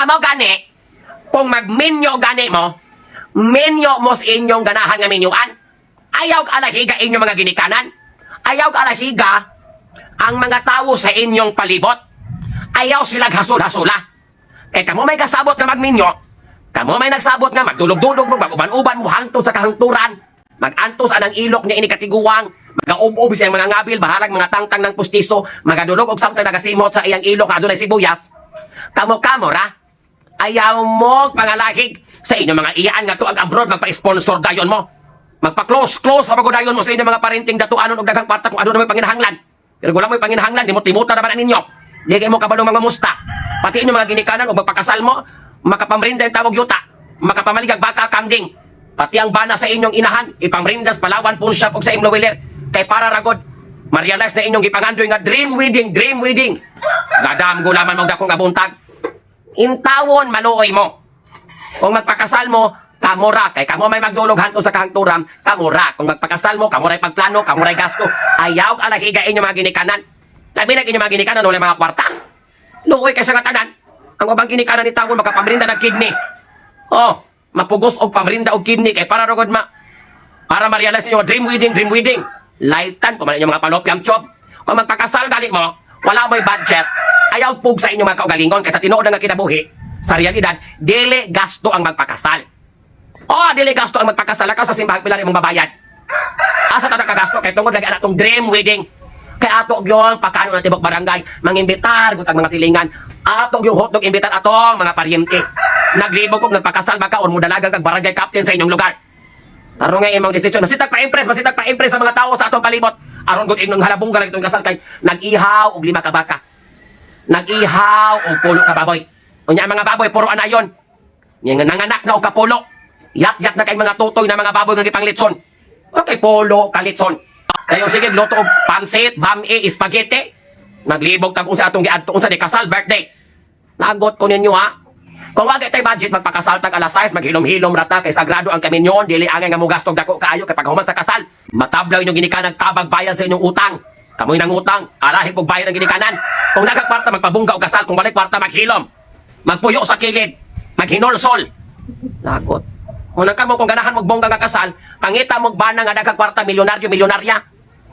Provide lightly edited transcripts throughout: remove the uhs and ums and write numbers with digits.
Kamo gani, kung magminyo gani mo, minyo mo sa inyong ganahan nga minyuan. Ayaw alahiga inyong mga ginikanan. Ayaw alahiga ang mga tawo sa inyong palibot. Ayaw sila hasol-hasula. Kay kamo may kasabot nga magminyo, kamo may nagsabot nga magdulog-dulog mo, mag-uban-uban mo hangtod sa kahangturan, magantos anang ilok niya ini katiguang, magaub-ub siyang mga ngabil, bahalag mga tangtang ng pustiso, magadulog og samtang nagasimot sa iyang ilok nga adunay sibuyas. Kamo-kamo ra, ayaw mo pangalahig sa inyong mga iyaan nga tuag abroad, magpa-sponsor dayon mo. Magpa-close, close pa dayon mo sa inyong mga parenting datuanon og daghang kwarta kung ano na may panginahanglan. Pero wala mo'y panginahanglan, di mo timuta naman ninyo. Di kay mo kabalo mga musta. Pati inyong mga ginikanan o magpakasal mo, makapamrinda yung tawag yuta, makapamaligag baka kanding. Pati ang bana sa inyong inahan, ipamrindas Palawan Pawn Shop og sa Imlo Wheeler. Kay para ragod, ma-realize na inyong gipangandoy nga dream wedding, dream wedding. Gadam gulaman mo dakong abuntag. Intawon maluoy mo. Kung magpakasal mo, kamura. Kay kamo may magdulog hanto sa kahangturam, kamura. Kung magpakasal mo, kamuray pagplano, kamuray gasto. Ayaw alahiga inyong mga ginikanan. Labi na inyong mga ginikanan, wala mga kwarta. Luoy kay sa nga tanan. Ang ubang ginikanan ni tawon makapamrinda ng kidney. Oh, mapugos og pamrinda og kidney kay para rogod ma para ma-realize ninyo dream wedding, dream wedding. Lightan kung man inyong mga palopyang chob. Kung magpakasal gali mo, wala mo'y budget, ayaw pug sa inyong mga kaugalingon kaysa tinuod na nga kinabuhi. Sa realidad, dili gasto ang magpakasal. Oh, dili gasto ang magpakasal ka sa simbahan pila imong babayad. Asa ta nakagasto kay tungod lagi atong dream wedding. Kay ato gyud pagkano na tibok barangay, mangimbitar gud ang mga silingan. Ato gyud hotdog imbitar atong mga paryente. Naglibog kog nagpakasal ba ka or mudalagan kag barangay captain sa inyong lugar. Aron nga imong desisyon, masitag pa-impress, masitag pa-impress sa mga tao sa atong palibot. Aron gud inyong halabong galang itong kasal kay nag-ihaw og lima ka baka. Nag-ihaw og pulo ka baboy. Unya ang mga baboy puro anayon. Nya nga nanganak na og kapulo. Yak-yak na kay mga tutoy na mga baboy nga gipanglitson. Okay, pulo ka litson. Kayo sige luto og pansit, bami, spaghetti. Naglibog tag unsa atong giadto unsa di kasal birthday. Nagot ko ninyo ha. Kung wag tay budget magpakasal tag alas 6, maghilom-hilom rata kay sagrado ang kaminyon, dili angay nga mugastog dako kaayo kay paghuman sa kasal. Matablaw inyong ginikanan tabag bayad sa inyong utang. Kamoy nang utang, alahi pog bayad ang ginikanan. Kung nagakwarta magpabungga og kasal, kung walay kwarta maghilom. Magpuyo sa kilid, maghinolsol. Lagot. Kung nagkamo kung ganahan mo bongga nga kasal, pangita mo bana nga daghang kwarta milyonaryo milyonarya.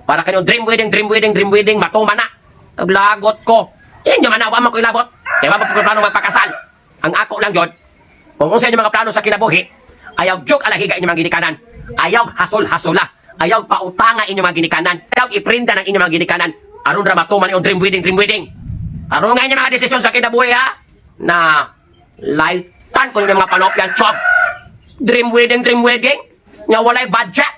Para kanyo dream wedding, dream wedding, dream wedding matuma na. Naglagot ko. Inyo man wa man ko ilabot. Kay wa pa ko plano magpakasal. Ang ako lang gyud, kung unsa inyong mga plano sa kinabuhi, ayaw gyud alahiga inyong mga ginikanan. Ayaw hasol-hasola. Ayaw pautanga inyong mga ginikanan. Ayaw iprinda ng inyong mga ginikanan. Aron ra matuman inyong dream wedding, dream wedding. Aron nga inyong mga desisyon sa kinabuhi ha, na lightan ko inyong mga palopyan chop. Dream wedding, dream wedding. Nga walay budget.